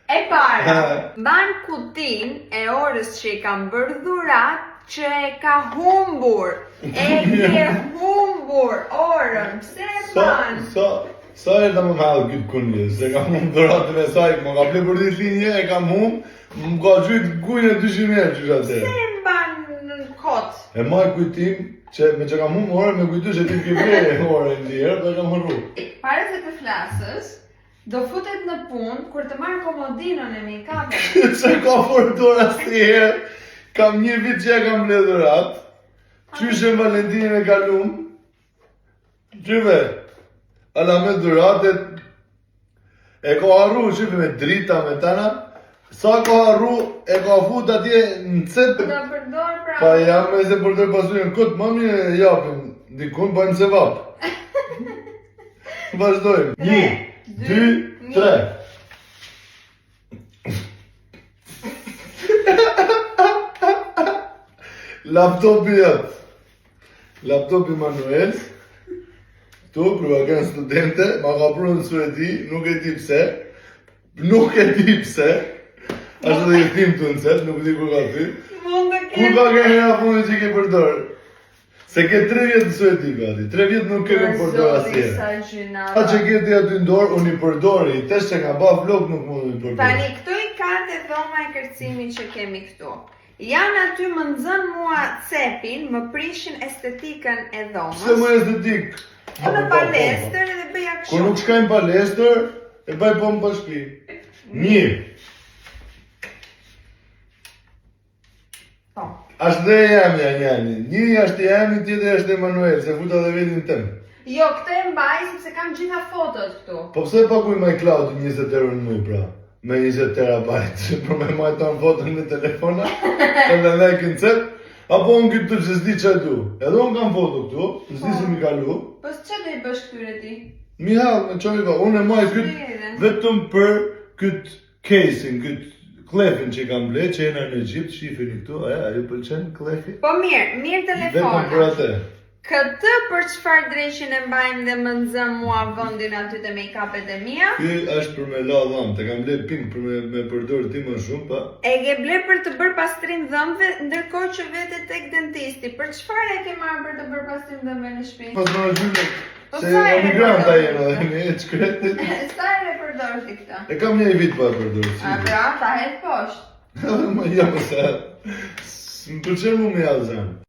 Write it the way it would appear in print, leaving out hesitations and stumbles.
E para, mban kutin e orës që i kam bërë dhurat që e ka humbur. E ke humbur orën, pse e Sa, mban? sa, sa e ta më madhë këtë kunje, se kam humbë dhuratën e saj, më ka ble për ditëlindje, e kam humbë, më ka gjujt kunje 200 herë qysh atë. Pse e mban në kot? E maj kujtim, që me që kam humbë orën, me kujtu që ti më ke ble orën një herë, dhe kam harru. Para se të flasësh, do futet në punë kur të marr komodinën e make-upit. Se ka përdor asnjëherë, kam një vit që e kam ble dhurat, qysh e Valentinin e kalum, qyve, ala me dhuratet, e ka harru qyve me drita me tana, sa ka harru, e ka fut atje në cep, Do përdor pra. pa jam me se përdor pasurën, këtë më mirë e japim, dikun bëjmë sevap. Vazhdojmë. Një, dy, një. tre. Laptopi jëtë. Laptopi Manuel. Këtu, kur ka qenë studente, ma ka pru në Suedi, nuk e di pse. Nuk e di pse. Ashtu dhe i thim të në cet, nuk e di kur ka thy. Mund të Kur kem. ka qenë hera fundit që ke përdor? Se ke 3 vjet në Suedi gati, 3 vjet nuk ke Për përdor zoti, asnjëherë. sa gjyna. A që ke ti aty në dorë, unë i përdori, tesh që nga ba vlog nuk mund i përdor. Tani, këto i ka te dhoma e kërcimit që kemi këtu. Janë aty më nxën mua cepin, më prishin estetikën e dhomës. Pse më estetik? Po në palestër edhe bëja kështu. Kur nuk shkajmë palestër, e bëj po më pa shtëpi. Një, Po. është dhe e jam ja njani. Një është i jami, tjetër është Emanuel, se futa dhe vetin tem. Jo, këtë e mbaj sepse kam gjitha fotot këtu. Po pse e paguaj iCloud 20 euro në muaj pra? Me 20 terabyte, për me majtë në foton në telefona, edhe like në cep, apo unë këtë që s'di që du. Edhe unë kam foto këtu, s'di si mi kalu. Po ç'do i bësh këtyre ti? Mi hall, me qoj ka, unë e maj këtë Shpire. vetëm për këtë case-in, këtë klefin që i kam ble, që jena në Egjipt, shifini këtu, e, a ju pëlqen klefi? Po mirë, mirë Vetëm për telefona. atë. Këtë për çfarë dreqin e mbajmë dhe më nxëm mua vendin aty te make-upet e mia? Ky është për me la dhëmbë, te kam ble pink për me, me përdor ti më shumë, pa. E ke ble për të bërë pastrim dhëmbëve, ndërkohë që vete tek dentisti. Për çfarë e ke marrë për të bërë pastrim dhëmbëve në shtëpi? Pas më gjynë, Po se sa e emigranta përdor? jena dhe ne e qkretit. Sa e përdor ti këtë? E kam një vit pa e përdor, si. A pra, ta hedh poshtë. Edhe më jo, se... Më pëlqen mu me ja zanë.